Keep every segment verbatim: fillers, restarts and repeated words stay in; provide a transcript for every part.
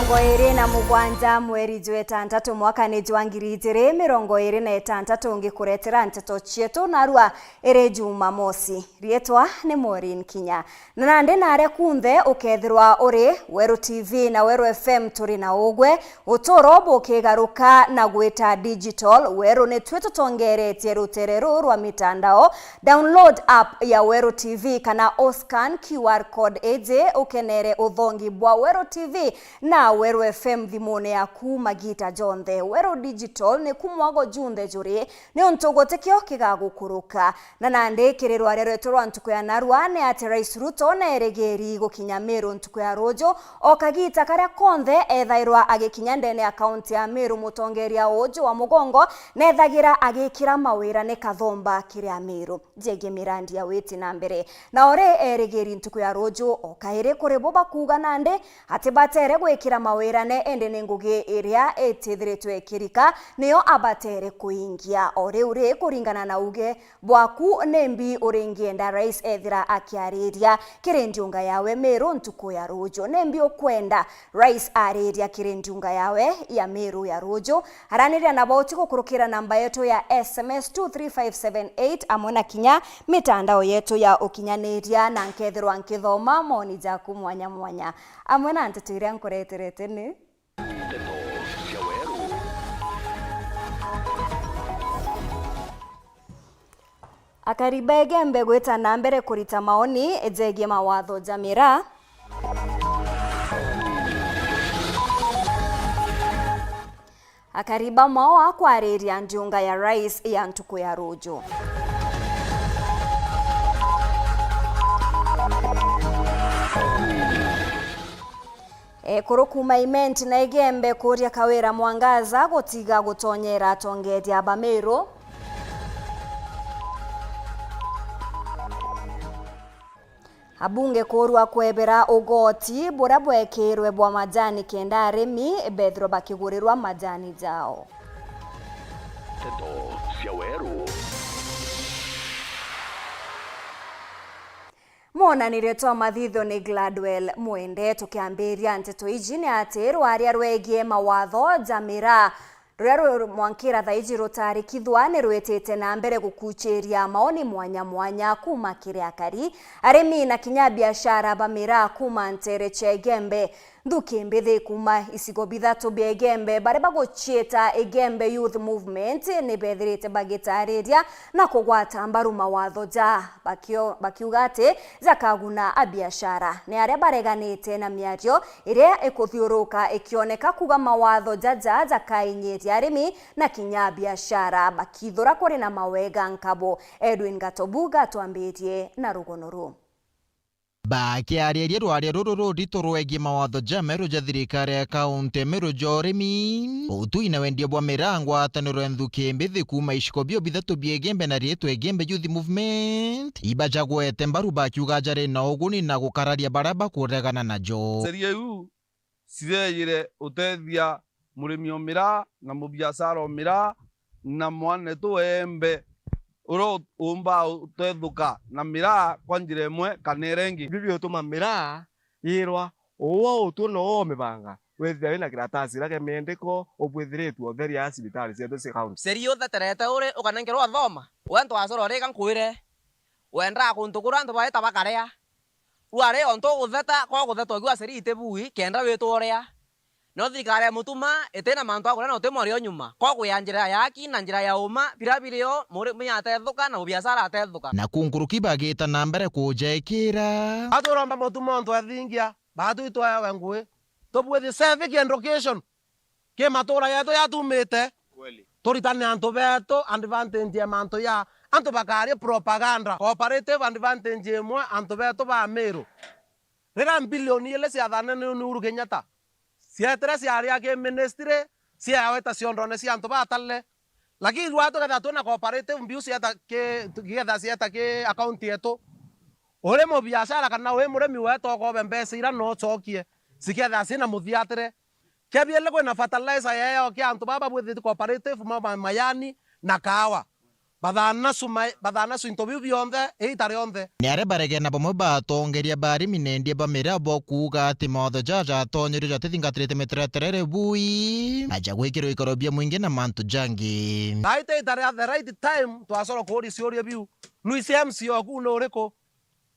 Mirongo iri na mugwanja mweri jwa itantatu mwakani jwa ngiri ijiri mirongo iri na itantatu, ngikuretera nteto cietu narua iri Jumamosi. Riitwa ni Maureen Kinya. Na nandi naria kunthe ukethirwa uri, Weru T V na Weru F M turi na ugwe, uturo bukigaruka na gwita digital. Weru nitwe tutongeretie rutere ruu rwa mitandao. Download app ya Weru T V kana uscan Q R code iji ukenere uthongi bwa Weru T V na Weru F M thimune yaku magita jonthe. Weru Digital niku mwago junthe juri, niuntu gutikio kigagukuruka. Na nandi kiri rwaria rwetu rwa ntuku ya narua ni ati Rais Ruto neerigiri gukinya Meru ntuku ya ruju, o kagita karia konthe ethairwa agikinya ndene ya kaunti ya Meru, mutongeria uju wa mugongo neethagira agikira mawira ni kathomba kiri Ameru jegie mirandi ya witi na mbere. Na uri eerigiri ntuku ya ruju o kairi kuri bo bakuuga nandi ati batere gwikira mawirane, indi ni ngugi iria itithiritwe ikirika niyo abatere kuingia. O riu ri, kuringana na uge bwaku, ni mbi uringienda Rais ethira akiariria kiri ndiunga yawe Meru ntuku ya ruju? Ni mbi ukwenda Rais ariria kiri ndiunga yawe ya Meru ya ruju? Araniria nabo uti gukurukira namba yetu ya S M S two three five seven eight, amwe na kinya mitandao yetu ya ukinyaniria, na nkethirwa nkithoma moni jaku mwanya mwanya, amwe na nteto iria nkureterete ni. Nteto cia Weru. Akari ba Igembe gwita na mbere kurita maoni jegie mawatho ja miraa. Akari ba Mwawa kwariria ndiunga ya Rais ya ntuku ya ruju. Ekuru kuuma Imenti na Igembe kuria Kawira Mwangaza gutiga gutonyera atongeria ba Meru. Abunge kuurua kwebera ugoti buria bwekirwe bwa majani kenda arimi bethirwa bakigurirwa majani jao. Nteto cia Weru. Mwonanirio twa mathitho ni Gladwell Mwende. Tukiambiria nteto iji ni ati rwaria rwegie mawatho ja miraa ruria rwi mwankira thaiji rutarikithwa ni rwitite na mbere gukuchiria maoni mwanya mwanya kuuma kiri akari, arimi na kinya biashara ba miraa kuuma ntere cia Igembe. Nthuki mbithi kuuma icigo bithatu bia Igembe, baria baguciita Igembe Youth Movement, ni bethirite bagitariria na kugwata mbaru mawatho ja, bakio-, bakiuga ati jakaguna abiashara. Ni aria bareganite na miario iria ikuthiuruka ikioneka kuuga mawatho jaja jakainyiria arimi na kinya abiashara, bakithura kuri na mawega nkabo. Edwin Gatobu gatwambirie na rugono ruu. Bakiariria rwaria ruru rurito rwegie mawatho ja Meru ja thirikari ya kaunti ya Meru ja urimi, utui na wendia bwa miraa, ngwataniro ya nthuki mbithi kuuma icigo bio bithatu bia Igembe na riitwa Igembe Youth Movement, ibajagwete mbaru bakiuga jari na uguni na gukararia baria bakuregana najo. Sheria iu cireyire utethia murimi o miraa na mubiashara o miraa na mwanetu wembe uria u-, umbaa utethuka na miraa kwa njira imwe kana iria ingi. Bibi utuma miraa yirwa uo utue no uo mibanga, withira wina kiratasi iria kia miandiko ubwithiritwe utheria ya cibitari cietu cia kaunti. Sheria utheterete uri ukanenkerwa thoma, we ntwacura urika nkwire, wendaa kuntu kuria antu baita bakaria. Rwari ontu ugutheta, ko gutheta ukiuga sheria iti bui, kenda witwa uria. No thirikari ya mutuma itina mantu a kuria na uti mwario nyuma. Ko gwia njira ya haki na njira ya uma, biria birio, murimi atethuka na mubiashara atethuka. Na ku nkuruki bagita na mbere kujekira. Aturomba mutuma ontu ethingia, batu itwaewe ngui. Tubwithie civic education. Ki matuura yetu yatumite, kweli, turitane antu betu advantage ya mantu ya antu bakari propaganda. Cooperative advantage imwe antu betu ba Meru. Riria mbilioni ili ciathane ni, ni Uhuru Kenyatta, cietire ciaria ki ministry, ciawe ta ciondone cia antu batale. Lakini rwa tukethira twina cooperative mbiu cieta ki, tukethira cieta ki account yetu, uri mubiashara kana wi murimi wetu ukobe mbeca ira no ucokie, cikethira cina muthiatire. Kia biiri kwina fertilizer yeo kia antu baba bwithite cooperative ma, ma, mayani na kaawa. Bathanasu mai-, bathanasu into biu bionthe, iita rionthe. Ni aria baregena bamwe ba atongeria ba arimi na endia ba miraa bo kuuga ati mawatho jaja jatonyerio jatithingatirite mitaratara iria bui, na ja gwikirwa ikaro bia mwingi na mantu jangi. Thaa iti iita ria the right time twacoro kuuria ciuria biu. Nwisi M C oku ni uriku?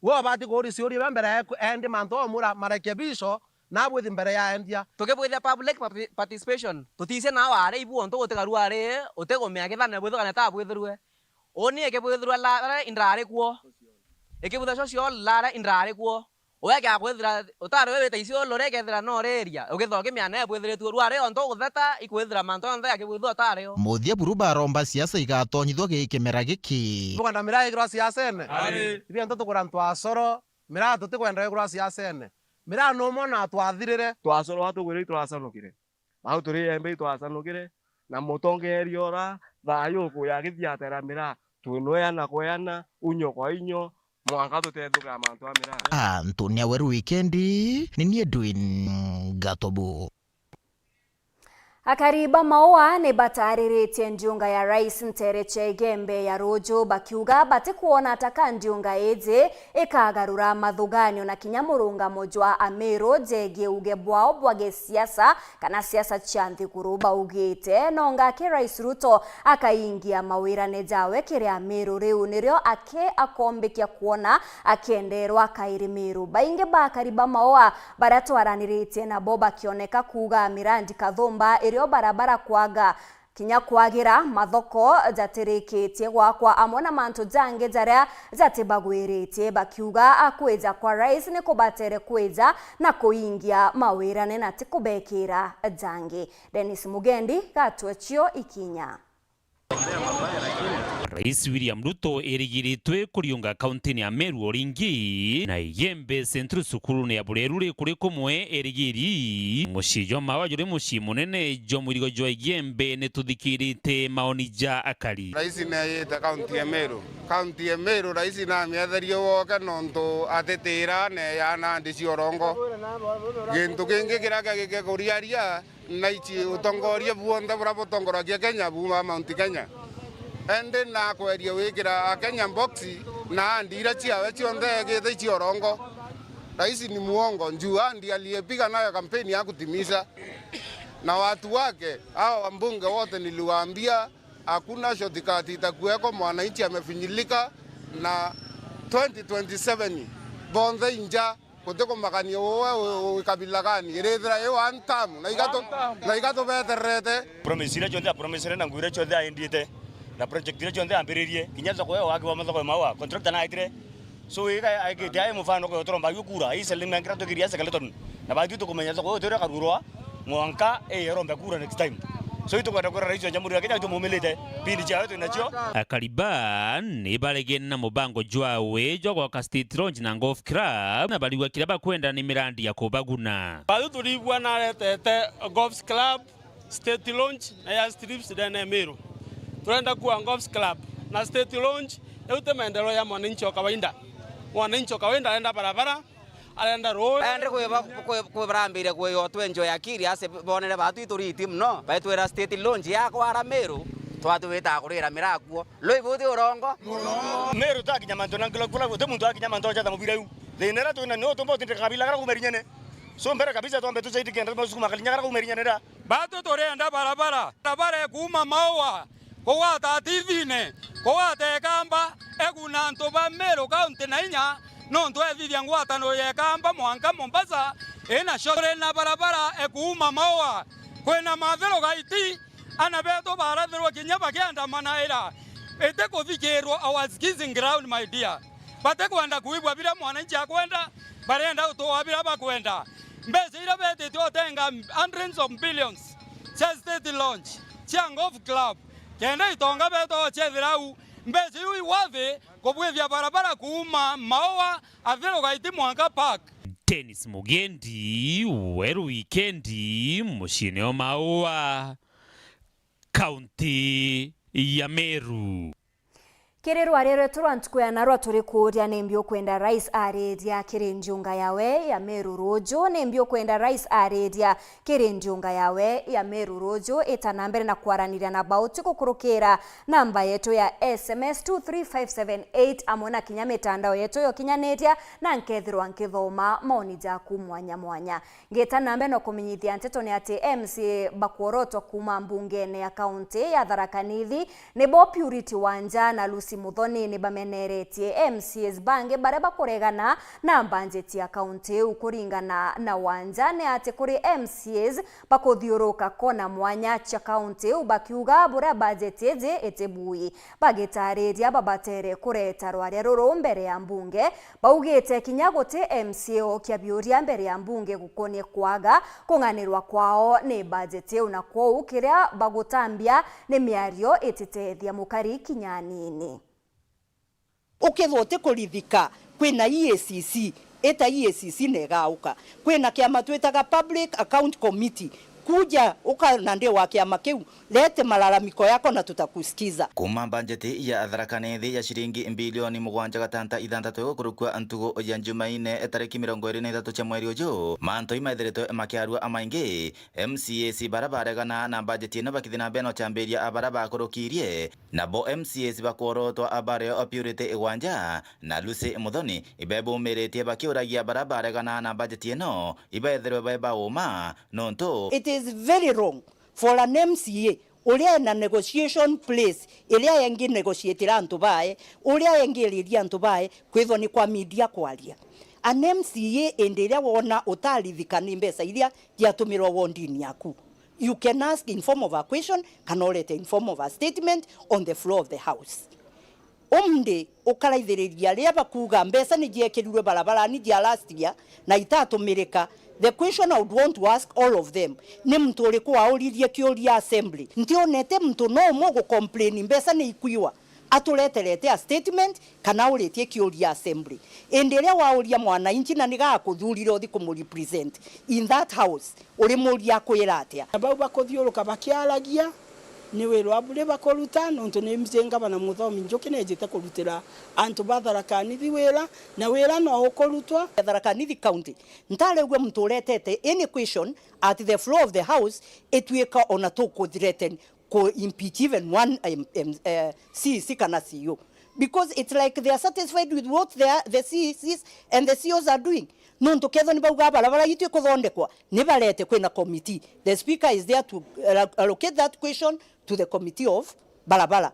We ubati kuuria ciuria bia mbere ya ku-, endi mantu omura marekebisho, na abwithi mbere ya endia. Tukibwithia public parti-, participation, tuticia na wari ibu ontu gutigaru ari utigumia kithane bwithukane ta bwithirwe. Uni ikibwithirwa la-, laria indrari kuo. Ikibwithirwa social laria indrari kuo. Weke akwithira utari we wita icio lore kethira no riria, ukithoki miana ebwithiritue rwari ontu gutheta ikwithira mantu onthe akibwithua utari o. Muthia buru baromba siasa igatonyithua gi kimera giki. Buganda miraa igirwa siasene? Ari. Ibi antu tugura ntwacoro, miraa tutikwenda igirwa siasene. Miraa numwe na twathirire. Twacoro atugwire itwacanukire. Au turi embe itwacanukire, na mutongeeria ura thayu ukuya agithiatera miraa, twinweana kweana, unyo kwa inyo, mwanka tutethuka mantu a miraa. Antu ni aweru wikendi, ni ni Edwin Gatobu. Akari ba Maua ni batariritie ndiunga ya Rais ntere cia Igembe ya ruju, bakiuga batikwona ta ka ndiunga iji ikagarura mathuganio na kinya murungamo jwa Amiru jegie uge bwao bwa gisiasa kana siasa cia nthiguru. Baugite nonga aki Rais Ruto akaingia mawirane jawe kiri Amiru, riu nirio aki akombikia kwona akienderwa kairi Miru. Baingi ba akari ba Maua baria twaraniritie nabo bakioneka kuuga mirandi kathumba irio barabara kwaga kinya kwagira, mathoko jatirikitie gwakwa, amwe na mantu jangi jaria jatibagwiritie, bakiuga akwija kwa Rais ni kubatere kwija na kuingia mawirane na ti kubekira jangi. Dennis Mugendi, Gatwecio Ikinya. Rais William Ruto erigiritwe kuriunga kauntini ya Meru o ringi, na Igembe Central cukurune ya Bureru ri kuri kumwe erigiri mucii jwa Maua juri mucii munene jwa mwirigo jwa Igembe. Ni tuthikirite maoni ja akari. Rais neeyite kaunti ya Meru. Kaunti ya Meru, rais naamietherie woke nontu atitira neeya nandi cia urongo. Gintu kingi kiria giakike kuriaria, na ici utongoria buonthe buria butongoragia Kenya buuma Mount Kenya. Endi nakweria wikira Akenya box na andi iria ciawe cionthe egite icia urongo. Rais ni muongo, juu andi aliyepiga nayo kampeni ya kutimiza. Na watu wake, hao wambunge wote niliwaambia, hakuna shortcut itakuweko, mwananchi amefinyilika, na twenty twenty-seven, bonthe inja, gutikumakania uwe wi, wi kabila gani, irithira i one term, na igatu-, na igatubetererete. Promise iria cionthe apromisire na nguo iria cionthe aendite, na project iria cionthe ambiririe, kinya thoko iyo waki wa mathoko mau, contractor naitire. So, iga aikite ai mufano kwa turomba yu kura, ii Salim ngira tukiria skeleton. Na batwi tukumenya thoko iyo turia karurwa, mwanka ii irombe kura next time. So, itukwenda kwira rais wa Jamhuri ya Kenya tumumilite, pindi ciawe twinacio. Akari ba ni baregene na mubango jwawe jwa gwaka State Lounge na Golf Club, na barigwa kiria bakwenda ni mirandi ya kubaguna. Batwi turigua naretete Golf Club, State Lounge na ya strips ndene ya Meru. Turenda kuwa Golf Club na State Lounge, iu ti maendeleo ya mwananchi wa kawaida. Mwananchi wa kawaida arenda barabara, arenda road. Ende kwi ba-, kwi, kwi barambire kwi o twenjo ya kiri ase bonere batu ituriti muno. Baitwira State Lounge yakwa ara Meru, twatu wita kurira mirakuo. Lui buti urongo. Meru takinya mantu na ngilo kula, guti muntu akinya mantu acha mubira yu. Thina ira twina ni utumba utindika kabila kara kumerinyene. So mbere kabisa twambe tusaidi kenda tumasukuma kalinya kara kumerinyene ra. Batu turienda barabara, barabara ekuuma Maua kugwata Tivine, kugwata Ekamba, eguna antu ba Meru County na inya, nontu ethithia ngwataniro ya Ekamba mwanka Mombasa ina sho. Turi na barabara ekuuma Maua, kwina mathiru gaiti, ana betu barathirwa kinya bakiandamana ira itikuthikirwa our skills ground, my dear. Batikwenda kuigua biria mwananchi akwenda, barenda utuwa biria bakwenda. Mbeca iria betite utenga hundreds of billions cia State Lounge, cia Golf Club, kenda itonga betu ocethira au, mbeca iu iwathi kubwithia barabara kuuma Maua Athiru Gaiti mwanka Park. Dennis Mugendi, Weru Wikendi, muciine o Maua, kaunti ya Meru. Kiri rwaria rwetu rwa ntuku ya narua turi kuuria, nimbi ukwenda rais ariria kiri njunga yawe ya Meru ruju? Nimbi ukwenda rais ariria kiri njunga yawe ya Meru ruju? Ita na mbere na kwaraniria na bauti gukurukira namba yetu ya S M S two three five seven eight, amwe na kinya mitandao yetu ya ukinyaniria, na nkethirwa nkithoma maoni jaku mwanya mwanya. Ngita na mbere na kumenyithia nteto ni ati M C A bakworotwa kuuma mbungene ya kaunti ya Tharaka Nithi nibo Purity Wanja na Lucy Muthoni nibameneretie M C As bangi baria bakuregana na mbanjeti ya kaunti iu. Kuringana na Wanja, ni ati kuri M C As bakuthiuruka kona mwanya cia kaunti iu bakiuga buria bajeti iji itibui. Bagitariria babatere kureta rwaria ruru mbere ya mbunge, baugite kinya guti M C A ookia biuria mbere ya mbunge gukonie kwaga kung'anirwa kwao ni bajeti iu, na kwou kiria bagutambia ni miario ititethia mukari kinya anini. Ukethwa utikurithika, kwina E A C C, ita E A C C na igauka. Kwina kiama twitaga Public Account Committee, kuja uka na ndi wa kiama kiu, lete malalamiko yako na tutakusikiza. Kuuma mbanjeti ya Tharaka Nithi ya ciringi mbilioni mugwanja gatanta ithantatu igukurukua ntugu ya Njumaine tariki mirongo iri na ithatu cia mweri uju, mantu imaithiritwe makiarua amaingi. M C As bara baregana na mbanjeti ino bakithi na mbere na ucambiria bara bakurukirie. Nabo M C As bakworotwa a bario Purity Igwanja na Lucy Muthoni ibebumiritie bakiuragia bara baregana na bajeti ino ibethirwe be bauma, nontu it is very wrong for an M C A uria ena negotiation place iria engi negotiatira antu bae, uria engi iriria antu bae, kwithwa ni kwa media kwaria. An M C A indi iria wona utarithika ni mbeca iria ciatumirwa wondini yaku, you can ask in form of a question, kana urete in form of a statement on the floor of the house. Umndi ukaraithiriria riria bakuuga mbeca ni ciekirirwe barabarani cia last year na itatumirika. The question I would want to ask all of them, ni muntu uriku wauririe kiuria assembly? Ntionete muntu no umwe ugucomplain mbeca ni ikuiwa atureterete a statement kana uritie kiuria assembly. Indi riria wauria mwananchi na niga akuthurire uthi kumurepresent in that house, urimuria akwira atia? Na bau bakuthiuruka bakiaragia, ni wira wa buri bakuruta, nontu ni mzee ngavana Muthomi Njuki nejite kurutira antu ba Tharaka Nithi wira, na wira no ukurutwa. Tharaka Nithi County, ntaregua muntu uretete any question at the floor of the house itwika ona tukuthreaten ku impeach even one, um, um, uh, C E C kana C E O, because it's like they are satisfied with what they are, the C E Cs and the C E Os are doing. Nontu kethwa ni bauga barabara itu ikuthondekwa, ni barete kwina committee. The speaker is there to allo-, allocate that question to the committee of barabara.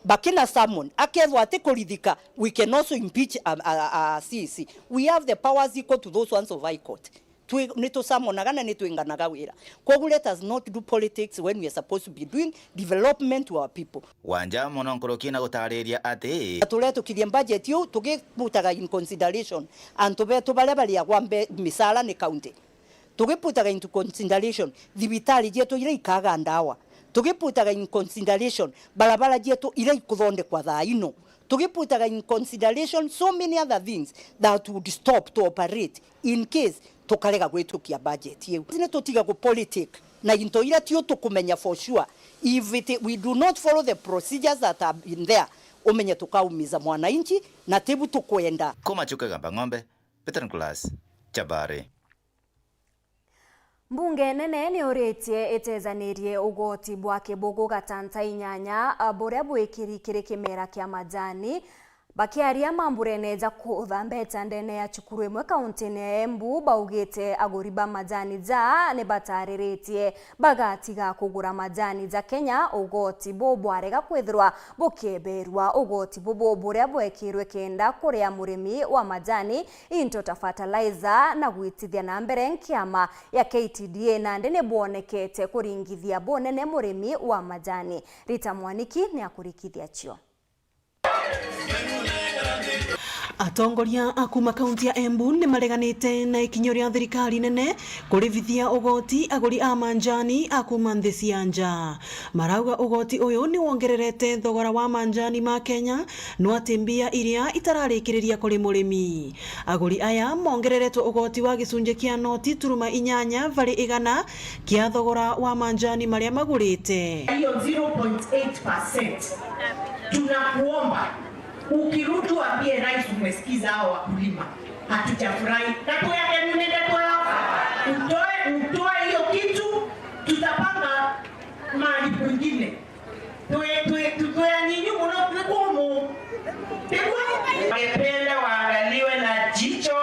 Bakina summon, akethwa ati kurithika, we can also impeach a, a, a C E C. We have the powers equal to those ones of High Court. Twi-, ni tusamonaga na ni twinganaga wira. Koguo let us not do politics when we are supposed to be doing development to our people. Wanja mono nkuruki na gutariria ati, na turetukithia budget iu tugiputaga in consideration antu betu baria bariagwa mbe-, misara ni county. Tugiputaga into consideration thibitari cietu iria ikaga ndawa. Tugiputaga in consideration barabara cietu iria ikuthondekwa thaa ino. Tugiputaga in consideration so many other things that would stop to operate in case tukarega gwitukia budget iu. Ni tutiga ku politic na into iria tio tukumenya for sure. If it, we do not follow the procedures that have been there, umenye tukaumiza mwananchi na tibu tukwenda. Kuma Chuka Gamba Ng'ombe, Peter Nicholas, Chabari. Mbunge nene niuritie itezanirie ugoti bwa kibugu gatanta inyanya, a, buria bwikiri kiri kimera kia majani. Bakiaria mamburene ja kuthambeta ndene ya cukuru imwe kauntine ya Embu, baugite aguri ba majani ja nibatariritie bagatiga kugura majani ja Kenya, ugoti bu bwarega kwithirwa bukieberwa. Ugoti bubu buria bwekirwe kenda kuria murimi wa majani into ta fertilizer na gwitithia na mbere nkiama ya K T D A, nandi ni bwonekete kuringithia bunene murimi wa majani. Rita Mwaniki ni akurikithia cio. Atongoria a kuuma kaunti ya Embu ni mareganite na ikinyo ria thirikari nene kurivithia ugoti aguri a manjani a kuuma nthi cia nja. Marauga ugoti uyu ni wongererete thogora wa manjani ma Kenya, no ati mbia iria itararikiriria kuri murimi. Aguri aya mongereretwe ugoti wa gicunji kia noti turuma inyanya vari igana kia thogora wa manjani maria magurite. Hiyo zero point eight percent. Tunakuomba, ukirudi uambie rais umesikiza hao wakulima. Hatujafurahi. Na tuyakenune ndeto yao. Utoe, utoe hiyo kitu, tutapanga mahali kwingine. Twe-, twe-, twe-, tweanyinyu muno, twe kumu. Ningependa waangaliwe na jicho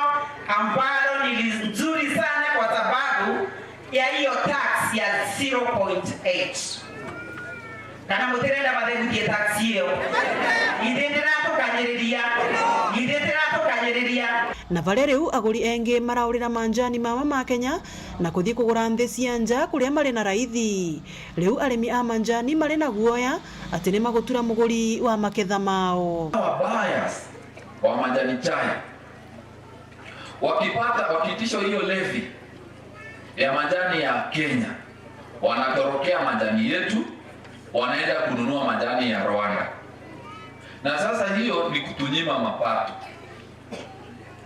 ambalo ni nzuri sana, kwa sababu ya hiyo tax ya zero point eight. Kana mutirenda mathegutie tax iyo? Githĩ ndiratũkanyĩrĩria? Githĩ ndiratũkanyĩrĩria? Na varia riu aguri engi maraurira manjani mama ma Kenya na kuthii kugura nthi cia nja kuria mari na raithi. Riu arimi a manjani mari na guoya ati ni magutura muguri wa maketha mao. Hawa buyers wa majani chai wakipata, wakiitishwa hiyo levy ya majani ya Kenya, wanatorokea majani yetu, wanaenda kununua majani ya Rwanda. Na sasa hiyo ni kutunyima mapato.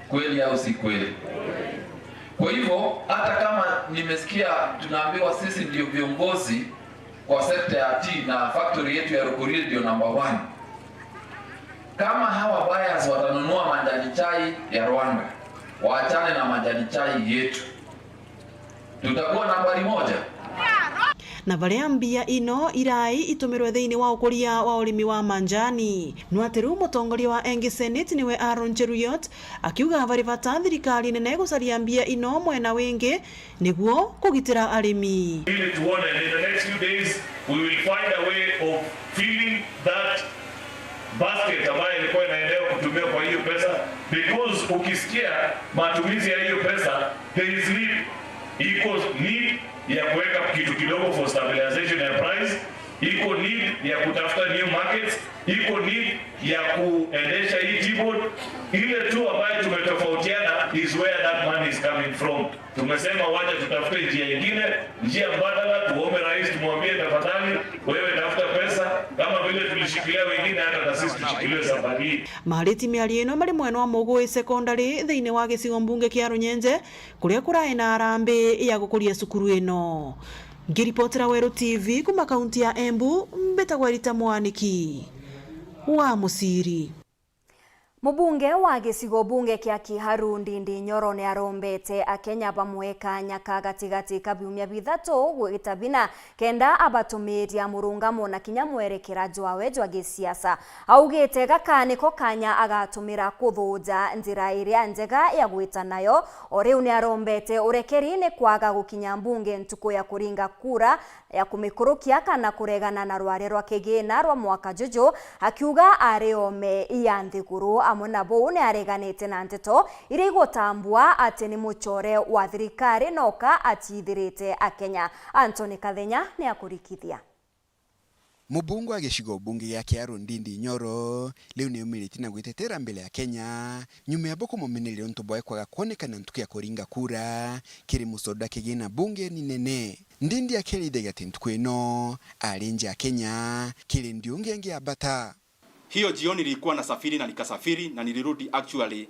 Kweli au si kweli? Kwa hivyo, hata kama nimesikia tunaambiwa sisi ndio viongozi kwa sekta ya tea na factory yetu ya Rukuri ndio number one, kama hawa buyers watanunua majani chai ya Rwanda, waachane na majani chai yetu, tutakuwa nambari moja. Na varia mbia ino irai itumirwe thiini wa ukuria wa urimi wa manjani, no ati riu mutongoria wa engi Senate niwe Aaron Cheruiyot akiuga vari vata thirikari nene gucaria mbia ino mwena wingi niguo kugitira arimi. Ili tuone, in the next few days, we will find a way of filling that basket ambayo ilikuwa inaendelea kutumia kwa hiyo pesa, because ukisikia matumizi ya hiyo pesa, there is need, iko need ya kuweka kitu kidogo for stabilization ya price, iko need ya kutafuta new markets, iko need ya kuendesha hii tea board. Ile tu ambayo tumetofautiana is where that money is coming from. Tumesema wacha tutafute njia ingine, njia mbadala, tuombe rais, tumwambie, "Tafadhali, wewe tafuta pesa, kama vile tulishikilia wengine, hata na sisi tushikilie safari hii." Mariti miario ino mari mwena wa Mugui Secondary thiini wa gicigo mbunge kia Runyenje, kuria kurai na arambi ya gukuria cukuru ino. Ngiripotera Weru T V kuma kaunti ya Embu, mbitagwa Rita Mwaniki wa Muciri. Mubunge wa gicigo bunge kia Kiharu Ndindi Nyoro ni arombete Akenya bamwe kanya ka gatigati ka biumia bithatu gwita bina kenda abatumiria murungamo na kinya mwerekera jwawe jwa gisiasa. Augite gaka niko kanya agatumira kuthuja njira iria njega ya gwita nayo. O riu ni arombete urekeri ni kwaga gukinya mbunge ntuku ya kuringa kura ya kumikurukia kana kuregana na rware rwa kigina rwa mwaka juju, akiuga ari ome ya nthiguru. Amwe na buu, ni areganite na nteto iria igutambua ati ni mucore wa thirikari noka atithirite Akenya. Anthony Kathenya ni akurikithia. Mubunge wa gicigo bunge gia Kiharu Ndindi Nyoro riu ni aumiritie na gwitetera mbere ya Kenya nyuma ya bo kumumeneria untu bwawe kwaga kwonekana ntuku ya kuringa kura kiri mucoda kigina bungeni nene. Ndindi akerithagia ati ntuku ino ari nja ya Kenya kiri ndiungi ingi ya bata. Hiyo jioni nilikuwa nasafiri na nikasafiri na nilirudi actually,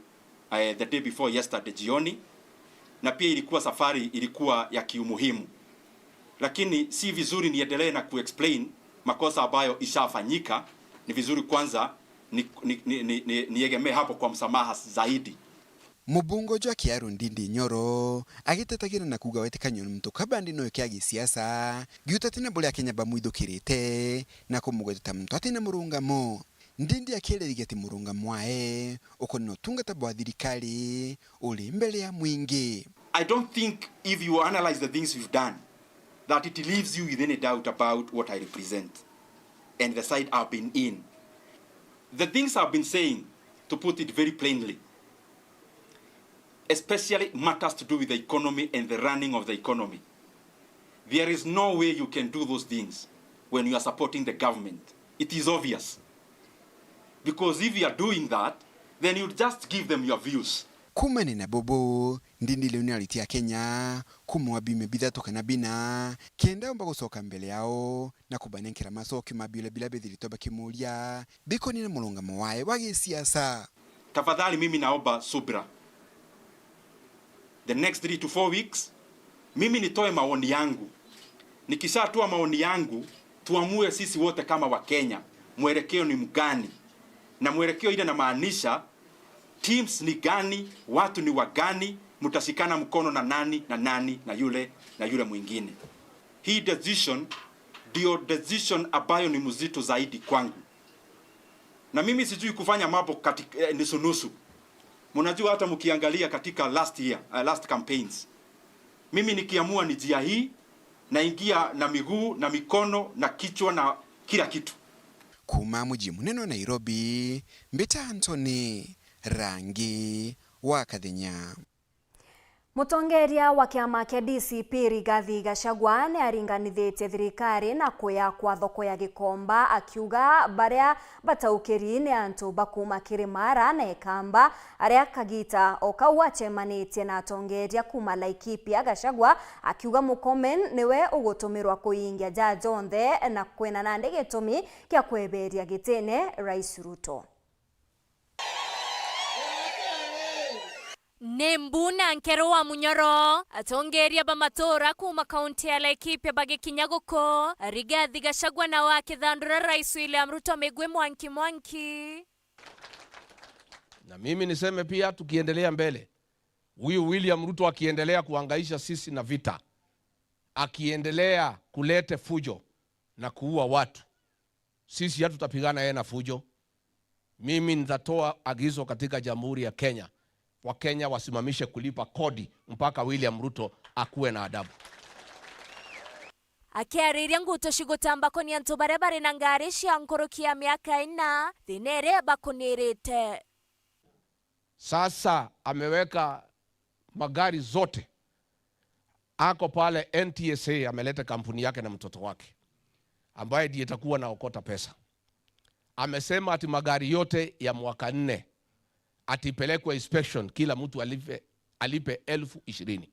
eh, the day before yesterday jioni, na pia ilikuwa safari ilikuwa ya kiumuhimu, lakini si vizuri niendelee na kuexplain makosa ambayo ishafanyika. Ni vizuri kwanza ni, ni, ni, ni, ni, niegemee hapo kwa msamaha zaidi. Mubunge uju wa Kiharu Ndindi Nyoro agitetagira na kuuga we ti kanyoni muntu ka bandi noyo kia gisiasa, giuta ati na buria Akenya bamwithukirite na kumugweta ta muntu ati na murungamo. Ndindi akiririgia ati murungamo wae ukoni na utungata bwa thirikari uri mbere ya mwingi. I don't think if you analyze the things you've done that it leaves you with any doubt about what I represent and the side I've been in. The things I've been saying, to put it very plainly, especially matters to do with the economy and the running of the economy. There is no way you can do those things when you are supporting the government. It is obvious. Because if you are doing that, Then you just give them your views. Kuumania na bubu, Ndindi leo ni ariti a Kenya, kumwa biumia bithatu kana bina, kenda omba gucoka mbere yao na kubanenkera macokio ma biuria biria bithiritwe bakimuria bikonie na murungamo wae wa gisiasa. Tafadhali, mimi naomba subira. The next three to four weeks, mimi nitoe maoni yangu. Nikishatoa maoni yangu, tuamue sisi wote kama Wakenya, mwelekeo ni mgani? Na mwelekeo ile namaanisha, teams ni gani, watu ni wagani, mtashikana mkono na nani, na nani, na yule, na yule mwingine. Hii decision ndio decision ambayo ni mzito zaidi kwangu. Na mimi sijui kufanya mambo katika, eh, nusu nusu. Mnajua, hata mkiangalia katika last year, eh, last campaigns, mimi nikiamua ni njia hii, naingia na miguu na mikono na kichwa na kila kitu. Kuuma muji munene wa Nairobi, mbita Anthony Rangi wa Kathenya. Mutongeria wa kiama kia D C P Rigathi Gachagua ni aringanithitie thirikari na kuya kwa thoko ya Gikomba, akiuga baria bataukiri ni antu ba kuuma Kirimara na Ikamba, aria kagita o kau acemanitie na atongeria kuuma Laikipia. Gachagua akiuga Murkomen niwe ugutumirwa kuingia ja jonthe na kwina nandi gitumi kia kweberia gitine Rais Ruto. Ni mbu na nkeru wa munyoro, atongeria ba matura kuuma kaunti ya Laikipia bagikinya guku, Rigathi Gachagua nao akithandura Rais William Ruto migwi mwanki mwanki. Na mimi niseme pia, tukiendelea mbele, huyu William Ruto akiendelea kuhangaisha sisi na vita, akiendelea kulete fujo na kuua watu, sisi hatutapigana yeye na fujo. Mimi nitatoa agizo katika Jamhuri ya Kenya, Wakenya wasimamishe kulipa kodi mpaka William Ruto akuwe na adabu. Akiariria nguto cigutamba koni antu baria bari na ngari cia nkuruki ya miaka ina, thina iria bakunirite. Sasa ameweka magari zote, ako pale N T S A, ameleta kampuni yake na mtoto wake, ambaye ndiye itakuwa naokota pesa. Amesema ati magari yote ya mwaka nne ati ipelekwe inspection, kila mtu alipe, alipe elfu ishirini.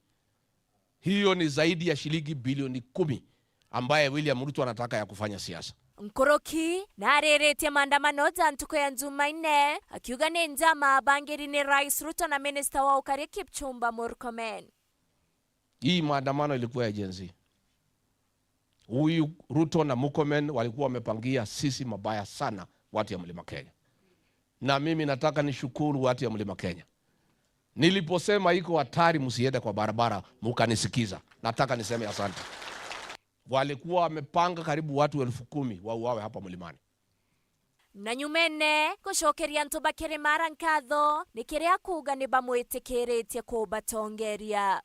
Hiyo ni zaidi ya shilingi bilioni kumi ambaye William Ruto anataka ya kufanya siasa. Nkuruki nariritie maandamano ja ntuku ya Jumaine, akiuga ni njama abangiri ni Rais Ruto na minista wa ukari Kipchumba Murkomen. Hii maandamano ilikuwa ya Gen Z. Huyu Ruto na Murkomen walikuwa wamepangia sisi mabaya sana, watu ya Mlima Kenya. Na mimi nataka nishukuru watu ya Mlima Kenya. Niliposema iko hatari msiende kwa barabara, mukanisikiza. Nataka niseme asante. Walikuwa wamepanga karibu watu elfu kumi wauawe hapa Mlimani. Na nyumene gucokeria antu ba Kirimara nkatho, ni kiria kuuga ni bamwitikiritie kubatongeria.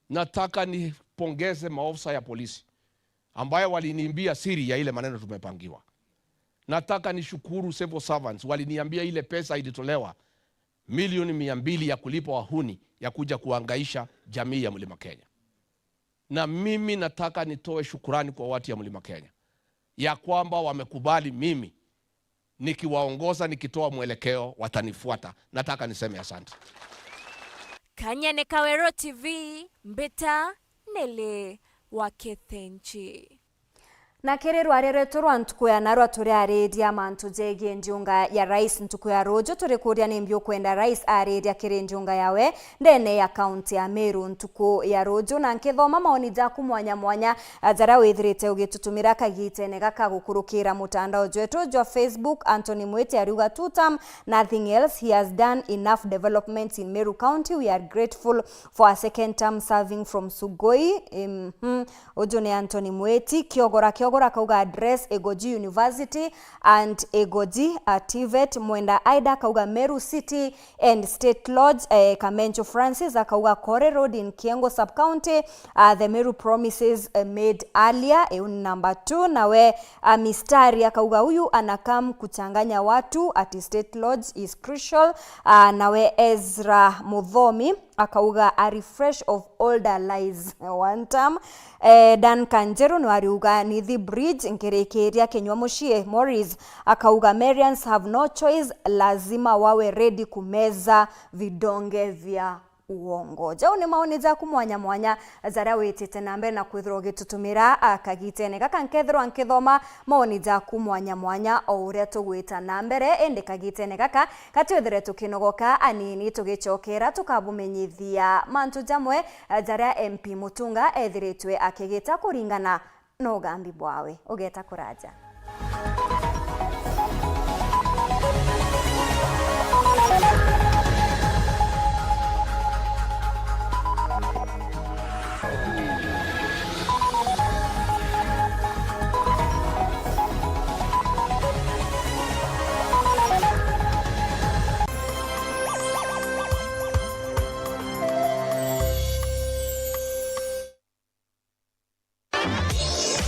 Nataka nipongeze maofisa ya polisi ambayo waliniimbia siri ya ile maneno tumepangiwa. Nataka nishukuru civil servants, waliniambia ile pesa ilitolewa, milioni mia mbili ya kulipa wahuni ya kuja kuhangaisha jamii ya Mlima Kenya. Na mimi nataka nitoe shukurani kwa watu ya Mlima Kenya ya kwamba wamekubali mimi nikiwaongoza, nikitoa mwelekeo, watanifuata. Nataka niseme asante. Kanyene Kawero T V, mbita Nele wa Kithenji. Na kiri rwaria rwetu rwa ntuku ya narua turiariria mantu jegie ndiunga ya rais ntuku ya ruju. Turikuria nimbi ukwenda rais ariria kiri ndiunga yawe ndene ya kaunti ya Meru ntuku ya ruju, na nkithoma maoni jaku mwanya mwanya, a, jaria withirite ugitutumira kagitene gaka gukurukira mutandao jwetu jwa Facebook. Anthony Mwiti ariuga, two term, nothing else, he has done enough developments in Meru County, we are grateful for a second term serving from Sugoi. Mhm. Uju ni Anthony Mwiti. Kiogora, Kiogora akauga address Igoji University and Igoji, uh, TVET. Mwenda Aida akauga Meru City and State Lodge. Eh, Kamencho Francis akauga Kore Road in Kiengo Sub-County, uh, the Meru promises, uh, made earlier. Iu ni number two. Nawe, uh, Mistari akauga huyu anakam kuchanganya watu, ati State Lodge is crucial. Uh, nawe Ezra Muthomi akauga, "A refresh of older lies." One term. Eh, Dan Kanjeru no ariuga, "Nithi Bridge, nkirikiria kinywa mucii." Morris akauga, "Marians have no choice, lazima wawe ready kumeza vidonge vya uongo." Jau ni maoni jaku mwanya mwanya jaria witite na mbere na kwithirwa ugitutumira, a, kagitene gaka. Nkethirwa nkithoma maoni jaku mwanya mwanya o uria tugwita na mbere, indi kagitene gaka ka twithire tukinogoka anini, tugicokera tukabumenyithia mantu jamwe, a, jaria M P Mutunga ethiritwe akigita kuringana na ugambi bwawe. Ugeta kuraja.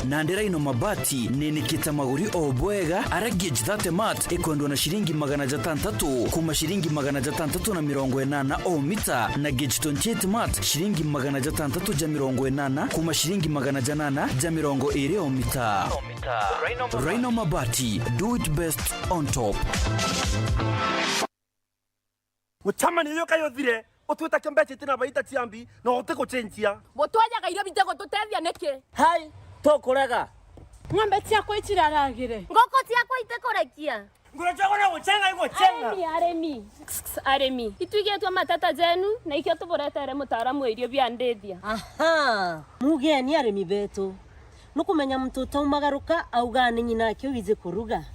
Nandi Rhino Mabati ninikite maguri o bwega, aria gauge thirty mat ikwendwa na ciringi magana jatantatu kuma ciringi magana jatantatu na mirongo inana o mita, na gauge twenty-eight mat ciringi magana jatantatu ja mirongo inana kuma ciringi magana janana ja mirongo iri o mita. Rhino Mabati, do it best on top. Mucemanio uyu kai uthire, utwita kio mbeca itina baita cia mbi, na utigucenjia. Butwajaga irio bitigututethia niki? Hai, tukurega. Ng'ombe ciakwa iciraragire. Nguku ciakwa itikurekia. Nguru ciakwa no gucenga igucenga. Arimi, arimi. Arimi. Itwigitwe mateta jenu, na ikio tuburetere mutaaramu wa irio bia ndithia. Aha, mugeni arimi betu. Nukumenya muntu utaumagaruka augaa ni nyina ake wiji kuruga.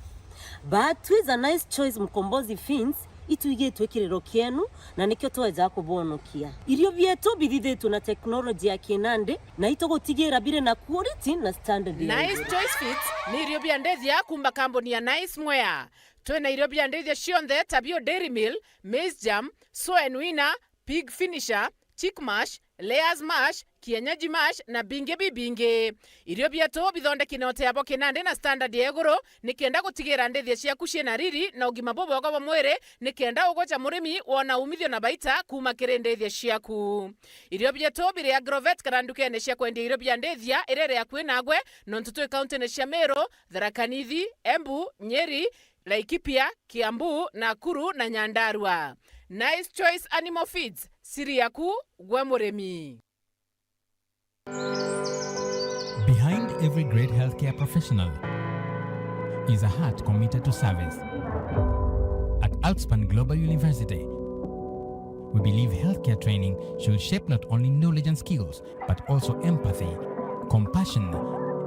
But twi ja Nice Choice Mkombozi Feeds, itwigitwe kiriro kienu, na nikio tweja kubonokia. Irio bietu bithithitwe na teknoloji ya kinandi, na itugutigira biri na quality na standard ya Nice iguru. Choice Feeds ni irio bia ndithia kuma kambuni ya Nice Mwea. Twina irio bia ndithia cionthe ta bio Dairy Meal, Maize Germ, Soen Winner, Pig Finisher, Chick Mash, Layers Mash, Kienyeji Mash na bingi bibingi. Irio bietu bithondeki na uteabo kinandi na standard ya iguru, nikenda gutigira ndithia ciaku ciina riri na ugima bubwega bwa mwiri, nikenda ugoca murimi wona umithio na baita kuma kiri ndithia ciaku. Irio bietu biri Agrovet kana ndukene cia kwendia irio bia ndithia iria iri akui nagwe, nontu twi kauntine cia Meru, Tharaka Nithi, Embu, Nyeri, Laikipia, Kiambu, Nakuru na Nyandarua. Nice Choice Animal Feeds, siri yaku gwe murimi. Behind every great healthcare professional is a heart committed to service. At Outspan Global University, we believe healthcare training should shape not only knowledge and skills, but also empathy, compassion,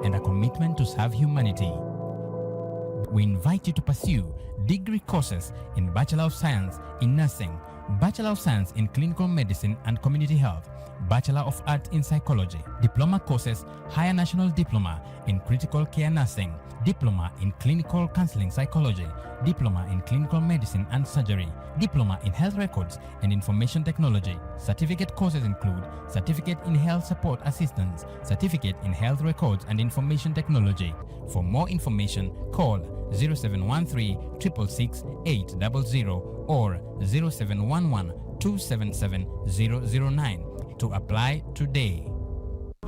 and a commitment to serve humanity. We invite you to pursue degree courses in Bachelor of Science in Nursing, Bachelor of Science in Clinical Medicine and Community Health, Bachelor of Art in Psychology, diploma courses, Higher National Diploma in Critical Care Nursing, Diploma in Clinical Counseling Psychology, Diploma in Clinical Medicine and Surgery, Diploma in Health Records and Information Technology, certificate courses include Certificate in Health Support Assistance, Certificate in Health Records and Information Technology. For more information, call zero seven one three, triple six, eight double zero or zero seven one one, two seven seven, zero zero nine to apply today.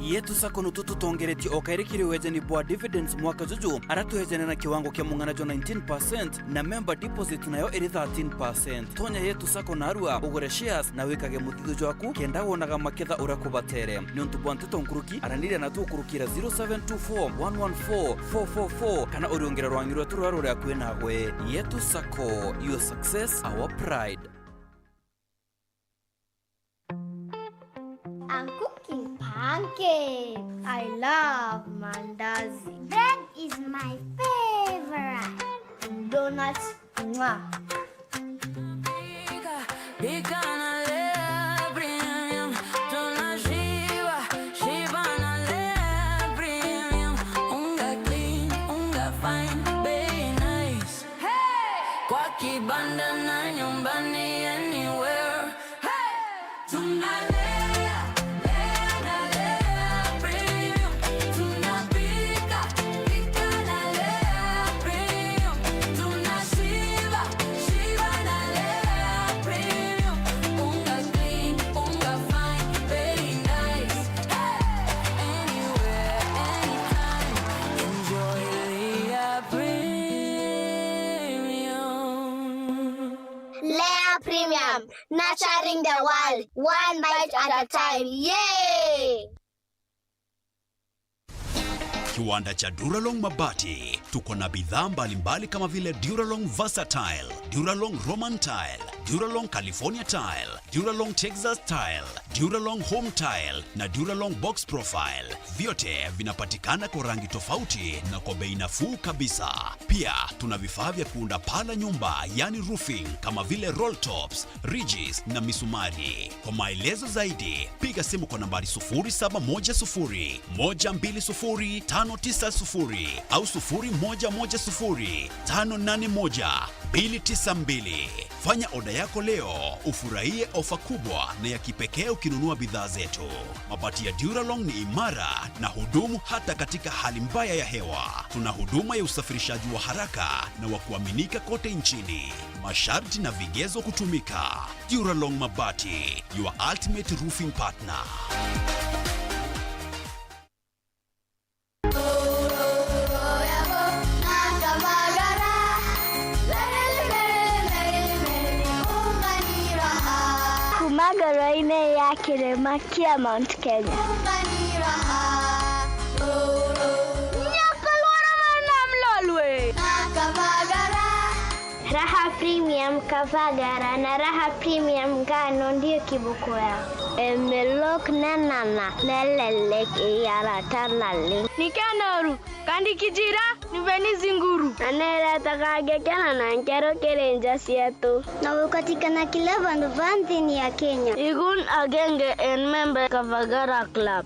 Yetu Sacco nutu tutongeretie o kairi kiri wejani bwa dividends mwaka juju, aria twejane na kiwango kia mung'ana jwa nineteen percent na member deposit nayo iri thirteen percent. Tonya Yetu Sacco narua, ugure shares na wikage muthithu jwaku kenda wonaga maketha uria kubatere. Niuntu bwa nteto nkuruki, araniria na tukurukira zero seven two four, one one four, four four four kana uriungire rwangi rwetu ruria ruri akui nagwe. Yetu Sacco, your success, our pride. I'm cooking pancakes. I love mandazi. Bread is my favorite. Donuts, mwah. Pika, pika na Lea Premium. Tunashiba, shiba na Lea Premium. Unga clean, unga fine, bei nice. Hey! Kwa kibanda na nyumbani, anywhere. Hey! Tunalea, lea na Lea Premium. Tunapika, pika na Lea Premium. Tunashiba, shiba na Lea Premium. Unga clean, unga Premium, nurturing the world, one bite at a time. Yay! Kiwanda cha Duralong Mabati. Tuko na bidhaa mbalimbali kama vile Duralong Versatile, Duralong Roman Tile, Duralong California Tile, Duralong Texas Tile, Duralong Home Tile na Duralong Box Profile. Vyote vinapatikana kwa rangi tofauti na kwa bei nafuu kabisa. Pia tuna vifaa vya kuunda paa la nyumba, yani roofing, kama vile roll tops, ridges na misumari. Kwa maelezo zaidi, piga simu kwa nambari sufuri saba moja sufuri, moja mbili sufuri, tano tisa sufuri au sufuri moja moja sufuri, tano nane moja, mbili tisa mbili. Fanya oda yako leo, ufurahie ofa kubwa na ya kipekee ukinunua bidhaa zetu. Mabati ya Duralong ni imara na hudumu hata katika hali mbaya ya hewa. Tuna huduma ya usafirishaji wa haraka na wa kuaminika kote nchini. Masharti na vigezo kutumika. Duralong Mabati, your ultimate roofing partner. Kuma ngoro-inĩ ya kĩrĩma kĩa Mount Kenya. Nyoka lwara na mlolwe. Raha Premium Kavagara na Raha Premium Ngano ndio kiboko yao. Emelok nenana nelelek iyara tanali. Ni kenoru, kandi kijira, ni beni zinguru. Anereta kage kena na nkero kiri nja cietu. Na gukatikana kila vandu va nthini ya Kenya. Igun agenge en member Kavagara Club.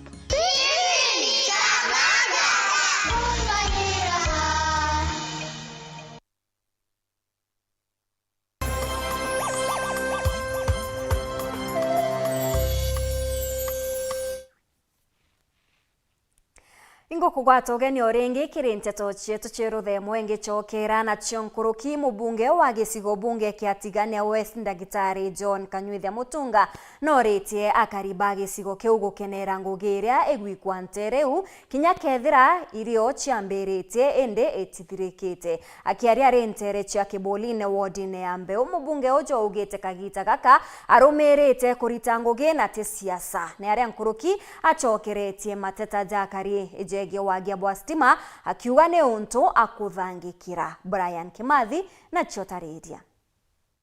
Ingukugwata ugeni o ringi kiri nteto cietu cia ruthemo. Ingicokera nacio nkuruki, mubunge wa gicigo bunge kia Tigania West, Ndagitari John Kanyuithia Mutunga, noritie akari ba gicigo kiu gukenera ngugi iria igwikwa nteere iu, kinya kethira irio ciambiritie indi itithirikite. Akiaria ari nteere cia Kibuline wodine ya Mbeu, mubunge uju augite kagita gaka arumirite kurita ngugi na ti siasa. Ni aria nkuruki acokeretie mateta ja akari jegie wagia bwa stima, akiuga ni untu akuthangikira. Brian Kimathi nacio tariria.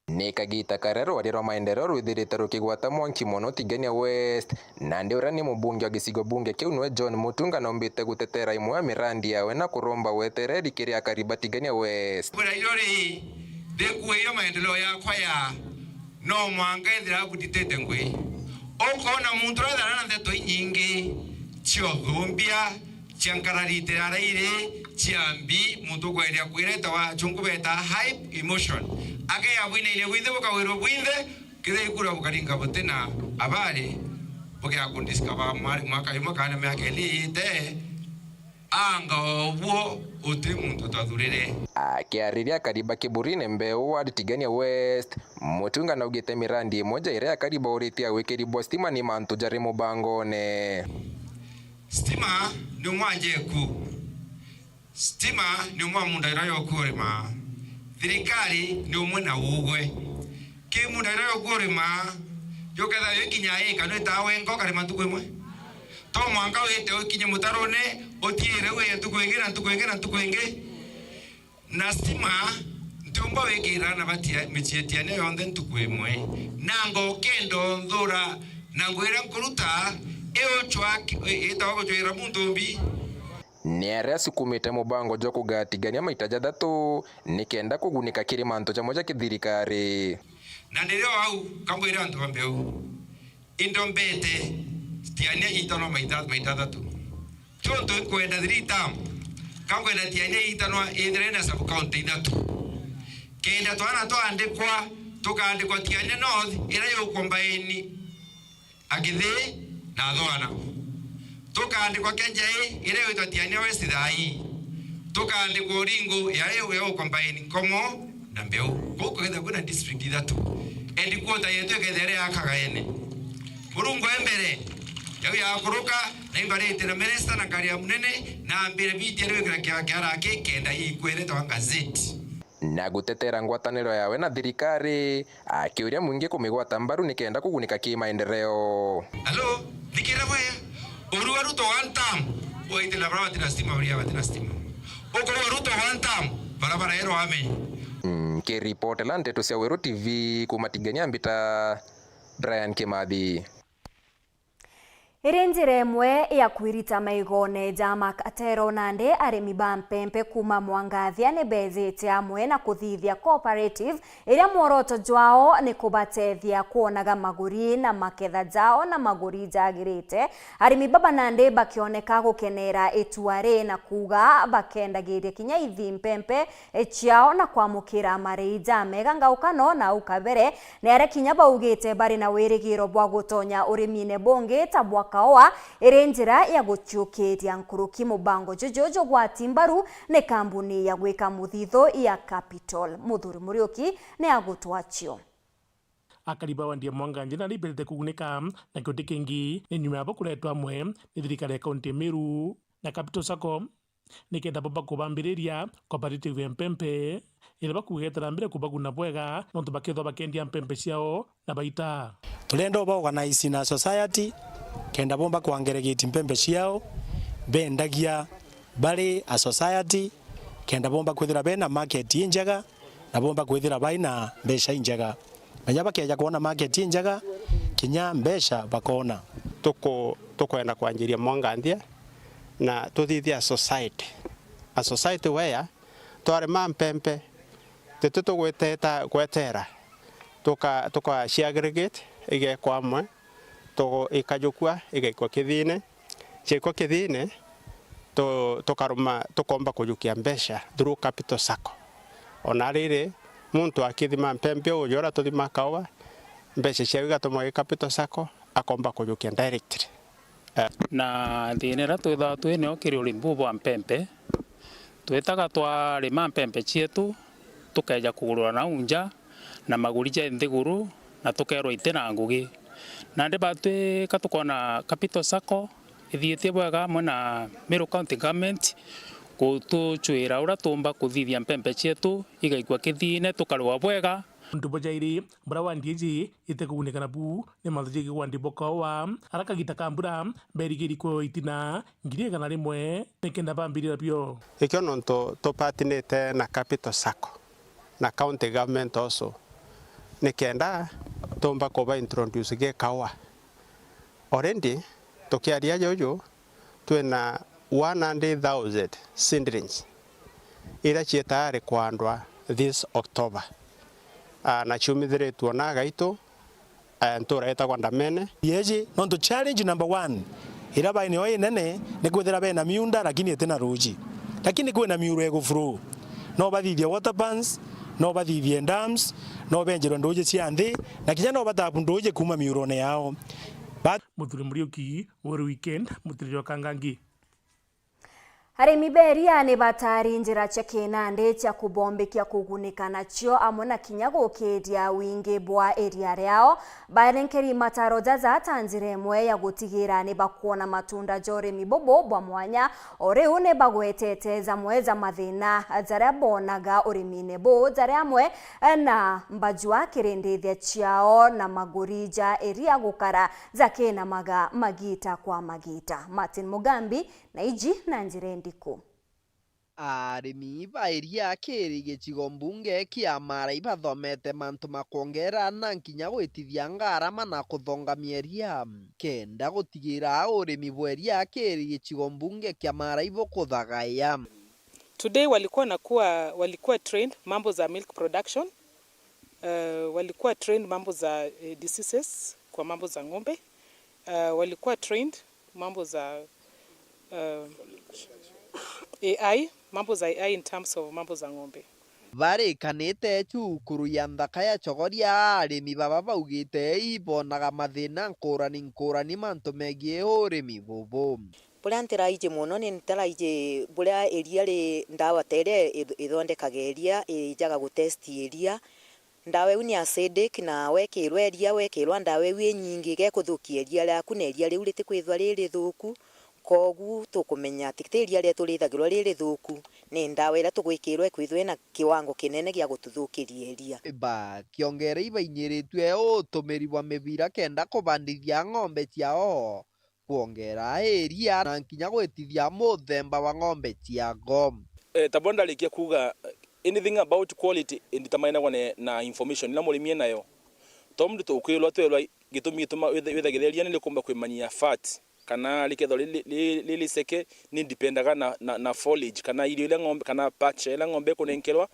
Ni kagita karia rwaria rwa maendeleo rwithirite rukigwata mwanki mono Tigania West, nandi uria ni mubunge wa gicigo bunge kiu niwe John Mutunga naumbite gutetera imwe ya mirandi yawe na kuromba wetereri kiri akari ba Tigania West. Kwira iro ri, ndikuiyo maendeleo yakwa ya no mwanka ethira abuditite ngui. Ukona muntu uria athana na ndeto inyingi cia uthumbia, cia nkararite arairi, cia mbi, muntu ukwendia kwireta wa chungu beta hype emotion. Akeya bwinaine bwinthe bukawirwo bwinthe, kethira ikura bukaringa butina abari, bukea kundiscover mwari mwaka jumwe kana miaka ili iite, anga obuo uti muntu twathurire. Akiariria akari ba Kiburine Mbeu ward Tigania West, Mutunga naugite mirandi imwe ja iria akari bauritie ya wikiri bwa stima ni mantu jari mubangone. Stima ni umwe wa njeku. Stima ni umwe wa munda iria yoku urima. Thirikari ni umwe na ugwe. Ki munda iria yoku urima, yukethira yo ikinya ika, no itawe nko karima ntuku imwe. To mwanka wite ukinye mutarune, utiire uye ntuku ingi na ntuku ingi na ntuku ingi. Na stima, ntiumba wikira na batia, micii ya Tiania yonthe ntuku imwe. Na ngokenda unthura, na ngwira nkuruta, iuchwa, itawa guchwira muntu mbi. Ni aria asukumite mubango jwa kugatigania maita jathatu, nikenda kugunika kiri mantu jamwe ja kithirikari. Na ndirio au, kambwire antu ba Mbeu, Indombete Tiania itanwa maita, maita athatu. Chuntu nkwenda three term, kankwenda Tiania itanwa ithire na sub county ithatu. Kenda twana twaandikwa, tukaandikwa Tiania North, iria yukombaini Akithi na Athwana. Tukaandikwa Kenjai, iria yitwa Tiania West thaa ii. Tukaandikwa Uringo, iria yukombaini Nkomo na Mbeu. Guku kethira kwina district ithatu. Headquarter yetu ikethira iri ya Kagaene. Murungu e mbere, yau yakuruka, na imbarite na minister na karia munene, na ambire biti ari wikira kia, kiara ki kenda ikwirite wa gazette. na gutetera ngwataniro yawe na thirikari, akiuria mwingi kumigwata mbaru nikenda kugunika kimaendeleo. Halo, thikira bwega. Urua Ruto one term, waitila bara batina stima, baria batina stima. Ukurua Ruto one term, barabara ero amenye. Nkiripotela nteto cia Weru T V kuma Tigania, mbita Brian Kimathi. Iri njira imwe ya kwirita maigone ja makatero, nandi arimi ba mpempe kuuma Mwangathia ni beejite amwe na kuthithia cooperative iria mworoto jwao ni kubateethia kwonaga maguri na maketha jao na maguri jagirite. Arimi baba nandi bakioneka gukenera itua ri na kuuga bakendagiria kinya ithi mpempe ciao na kwamukira marii jamega ngaukano na au kabere. Ni aria kinya baugite bari na wirigiro bwa gutonya urimine bungi ta bwa kaua, iri njira ya guciukiria nkuruki. Mubango juju jugwati mbaru ni kambuni ya gwika muthithu ya Capital. Muthuri Muriuki ni agutwacio. Akari ba wandi ya Mwanganji nari berete kugunika na kiuti kingi ni nyuma yabo kuretwa amwe ni thirikari ya kaunti ya Meru na Capital Sacco nikenda bomba kubambiriria cooperative ya mpempe, iria bakugetera mbere kubaguna bwega nontu bakethwa bakendia mpempe ciao na baita. Turenda uba organize na society kenda bomba kwangeregate mpempe ciao bendagia bari a society, kenda bomba kwithira bena market injega na bomba kwithira baina mbeca injega. Menya bakeja kwona market injega, kinya mbeca bakona. Tuku-, tukwenda kwanjiria Mwanganthia na tuthithia a society. A society where twarima mpempe, titi tugwiteta gwetera, tuka-, tuka ciaggregate igekwa amwe, tu-, ikajukua igaikwa kithine, ciaikwa kithine, tu-, tukaruma, tukomba kujukia mbeca through Capital Sacco. Ona riri, muntu akithima mpempe uju uria tuthima kaua, mbeca ciawe igatumwa i Capital Sacco, akomba kujukia directly. Eh. Na thina iria twithagwa twi nayo kiri urimi buu bwa mpempe, twitaga twarima mpempe cietu, tukeja kugurwa nau nja na maguri ja nthiguru, na tukeerwa iti na ngugi. Nandi batwika tukoona Capital Sacco ithiitie bwega amwe na Meru County Government gutucwira uria tuumba kuthithia mpempe cietu igaikua kithine tukarua bwega. Untu bujairi, buria wandi iji itikugunika nabu ni mantu jegie wandi bwa kaua, aria kagita ka mbura berigiri kwewa itina ngiri igana rimwe nikenda bambirira bio. Ikio nontu tupatinite na Capital Sacco na County Government also, nikenda tumba kuba introduce gi kaua. Already, tukiaria juju, twina one hundred thousand seedlings iria cietayari kwandwa this October. Ah, na ciumithiritwe na agaitu, eh, ntura itagwa Ndamene. Yeji, nontu challenge number one iria bai nayo inene ni kwithira bena miunda lakini itina ruuji. Lakini kwina miuro igu flow. No bathithie water pans, no bathithie dams, no benjerwe nduuji cia nthi, na kinya no batapu nduuji kuuma miurone yao. Ba- Muthuri Muriuki, Weru Weekend, mutiriri wa Kangangi. Arimi ba iria ni batari njira cia kinandi cia kubombikia kugunika nacio, amwe na kinya gukiria wingi bwa iria riao. Barenkeri mataro jaja ta njira imwe ya gutigira ni bakwona matunda ja urimi bubu bwa mwanya. O riu ni bagwetete jamwe ja mathina jaria bonaga urimine buu, jari amwe na mbajua kirindithia ciao na maguri ja iria gukara jakinamaga magita kwa magita. Martin Mugambi na iji na njira indiku. Arimi ba iria kiri gicigo mbunge kia Maara ibathomete mantu ma kwongera na nkinya gwitithia ngarama na kuthongamia iria, kenda gutigira urimi bwa iria kiri gicigo mbunge kia Maara ibukuthagaia. Today walikuwa nakuwa, walikuwa trained mambo za milk production, eh, walikuwa trained mambo za, eh, diseases kwa mambo za ng'ombe, eh, walikuwa trained mambo za, eh, A I, mambo za A I in terms of mambo za ng'ombe. Barikanite cukuru ya nthaka ya Chogoria, arimi baba baugite ibonaga mathina nkurani nkurani mantu megii urimi bubu. Buria ntiraiji mono ni ntiraiji buria iria ri ndawa ta iria ith-, ithondekaga iria, ijaga gutesti iria. Ndawa iu ni acidic, na wekirwa iria, wekirwa ndawa iu inyingi, gekuthukia iria riaku, na iria riu ritikwithwa ri rithuku. Kwogu tukumenya ati ti iria riria turithagirwa ri rithuku, ni ndawa iria tugwikirwa ikwithirwa ina kiwango kinene gia gututhukiria iria. Bakiongera ibainyiritie utumiri bwa mibira kenda kubandithia ng'ombe ciao, kwongera iria na nkinya gwitithia muthemba wa ng'ombe ciago. Eh, ta bwana ndarikia kuuga, anything about quality, nditamainagwa ne, na information iria murimi enayo. To muntu tukwirwa twerwa gitumi gituma withe-, withagira iria ni rikumba kwimanyia fat, kana rikethirwa ri, ri, ri, ri riceke, ni dipendaga na, na, na forage, kana irio iria ng'ombe, kana pasture iria ng'ombe ikunenkerwa.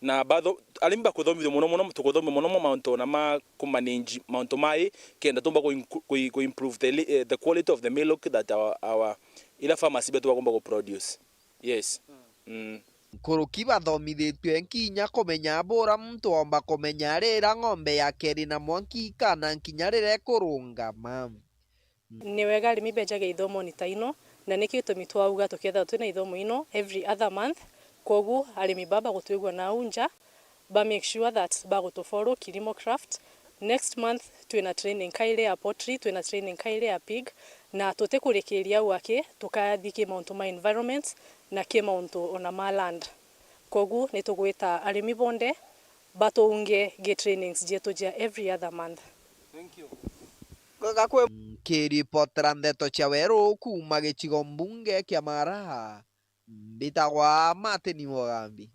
Na batho-, arimi bakuthomithua mono mono, tukuthomithua mono mono mauntu ona ma kumanage mauntu mai, kenda tumba ku, ku, ku improve the, li- eh, the quality of the milk that our, our, ila farmers betu bakumba ku produce. Yes. Mm. Nkuruki bathomithitue nkinya kumenya bura muntu omba kumenya rira ng'ombe yake iri na mwanki kana nkinya rira ikurungama. Ni wega arimi beejage ithomoni ta ino, na niki gitumi twauga tukethirwa twina ithomo ino every other month. Kwogu arimi baa bagutwigua nau nja, ba make sure that bagutu follow Kilimo Craft. Next month twina training kairi ya poultry, twina training kairi ya pig, na tutikurikiria au aki, tukathi ki mauntu ma environment na ki mauntu ona ma land. Kwogu nitugwita arimi bonthe batuunge gi trainings cietu cia every other month. Nkiripotera ndeto cia weru kuuma gicigo mbunge kia Mara, mbitagwa Martin Mugambi.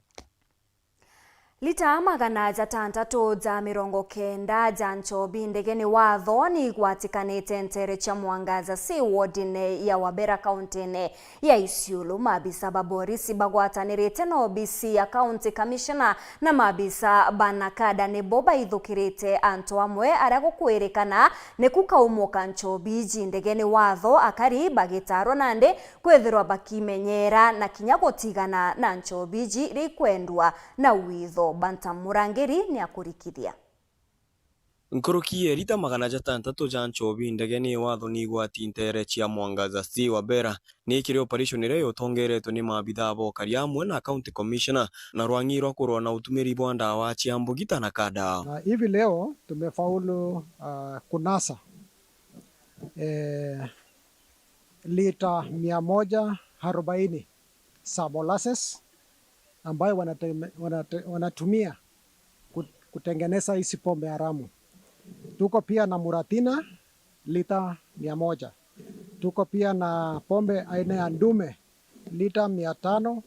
Lita magana jatantatu ja mirongo kenda ja nchobi ndegene watho ni igwatikanite nteere cia Mwangaza C wodine ya Wabera kauntine ya Isiolo. Maabisa ba borisi bagwatanirite na obisi ya County Commissioner na maabisa ba NACADA nibo baithukirite antu amwe aria gukwirikana niku kaumo ka nchobi iji ndegene watho, akari bagitarwa nandi kwithirwa bakimenyera na kinya gutigana na nchobi iji rikwendwa na witho. Bantam Murangiri ni akurikithia. Nkuruki ya lita magana jatantatu ja nchobi ndegene watho ni igwati nteere cia Mwangaza C Wabera, ni kiri operation iria yotongeretwe ni maabithaa ba ukari amwe na County Commissioner na rwang'i rwa kurwa na utumiri bwa ndawa cia mbugita NACADA. Na hivi leo tumefaulu, ah, kunasa, eh, lita mia moja arobaini za molasses ambayo wanateme-, wanate-, wanatumia ku-, kutengeneza hizi pombe haramu. Tuko pia na muratina lita mia moja. Tuko pia na pombe aina ya ndume lita mia tano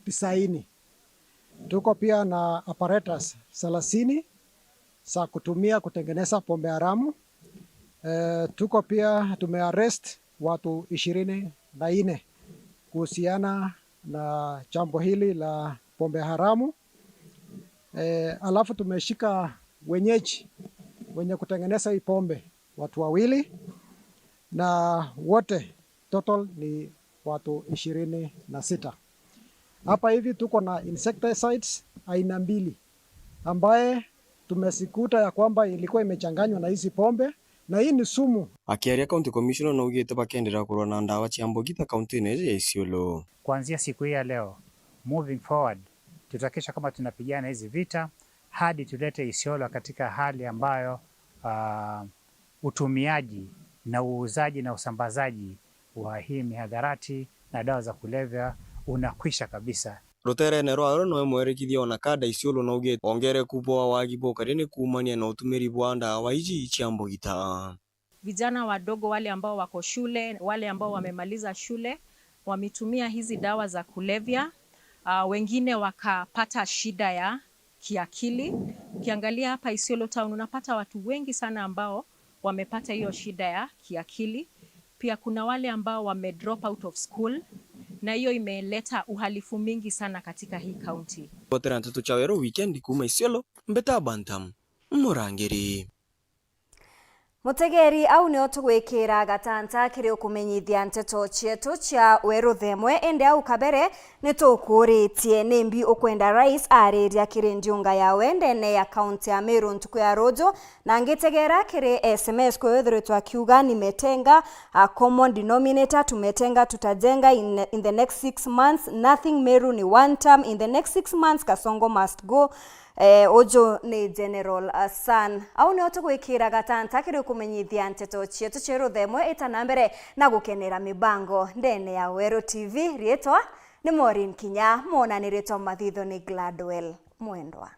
tisaini. Tuko pia na apparatus thelathini za kutumia kutengeneza pombe haramu. Eh, tuko pia tumearrest watu ishirini na nne kuhusiana na jambo hili la pombe haramu. Eh, alafu tumeshika wenyeji wenye kutengeneza hii pombe, watu wawili, na wote total ni watu ishirini na sita. Hapa hivi tuko na insecticides aina mbili ambaye tumesikuta ya kwamba ilikuwa imechanganywa na hizi pombe, na hii ni sumu. Akiaria, County Commissioner naugite bakenderea kurwa na ndawa cia mbugita kauntine iji ya Isiolo. Kuanzia siku hii ya leo, moving forward, tutahakikisha kwamba tunapigana hizi vita hadi tulete Isiolo katika hali ambayo, ah, utumiaji na uuzaji na usambazaji wa hii mihadarati na dawa za kulevya unakwisha kabisa. Ruteerene rwayo noe mwerikithia o NACADA Isiolo naugite ongereku bwa wagi bwa ukari ni kuumania na utumiri bwa ndawa iji cia mbugita. Vijana wadogo, wale ambao wako shule, wale ambao wamemaliza shule, wametumia hizi dawa za kulevya, ah, wengine wakapata shida ya kiakili. Ukiangalia hapa Isiolo town, unapata watu wengi sana ambao wamepata hiyo shida ya kiakili. Pia kuna wale ambao wame drop out of school, na hiyo imeleta uhalifu mingi sana katika hii county. Botera nteto cia weru weekend kuuma Isiolo, mbeta Bantam Murangiri. Mutegeri, au nio tugwikira gatanta kiri ukumenyithia nteto cietu cia weru themwe, indi au kabere Nitukuuritie, nimbi ukwenda rais ariria kiri ndiunga yawe ndene ya kaunti ya Meru ntuku ya ruju? Na ngitegera kiri S M S kwi uthiritwe akiuga, "Nimetenga a common denominator, tumetenga, tutajenga in, in the next six months, nothing Meru ni one term, in the next six months Kasongo must go." Eh, uju ni General Hassan. Au nio tugwikira gatanta kiri kumenyithia nteto cietu cia ruthemwe ita na mbere na gukenera mibango ndene ya Weru T V. Riitwa ni Maureen Kinya, mwonaniritwe mathitho ni Gladwell Mwendwa.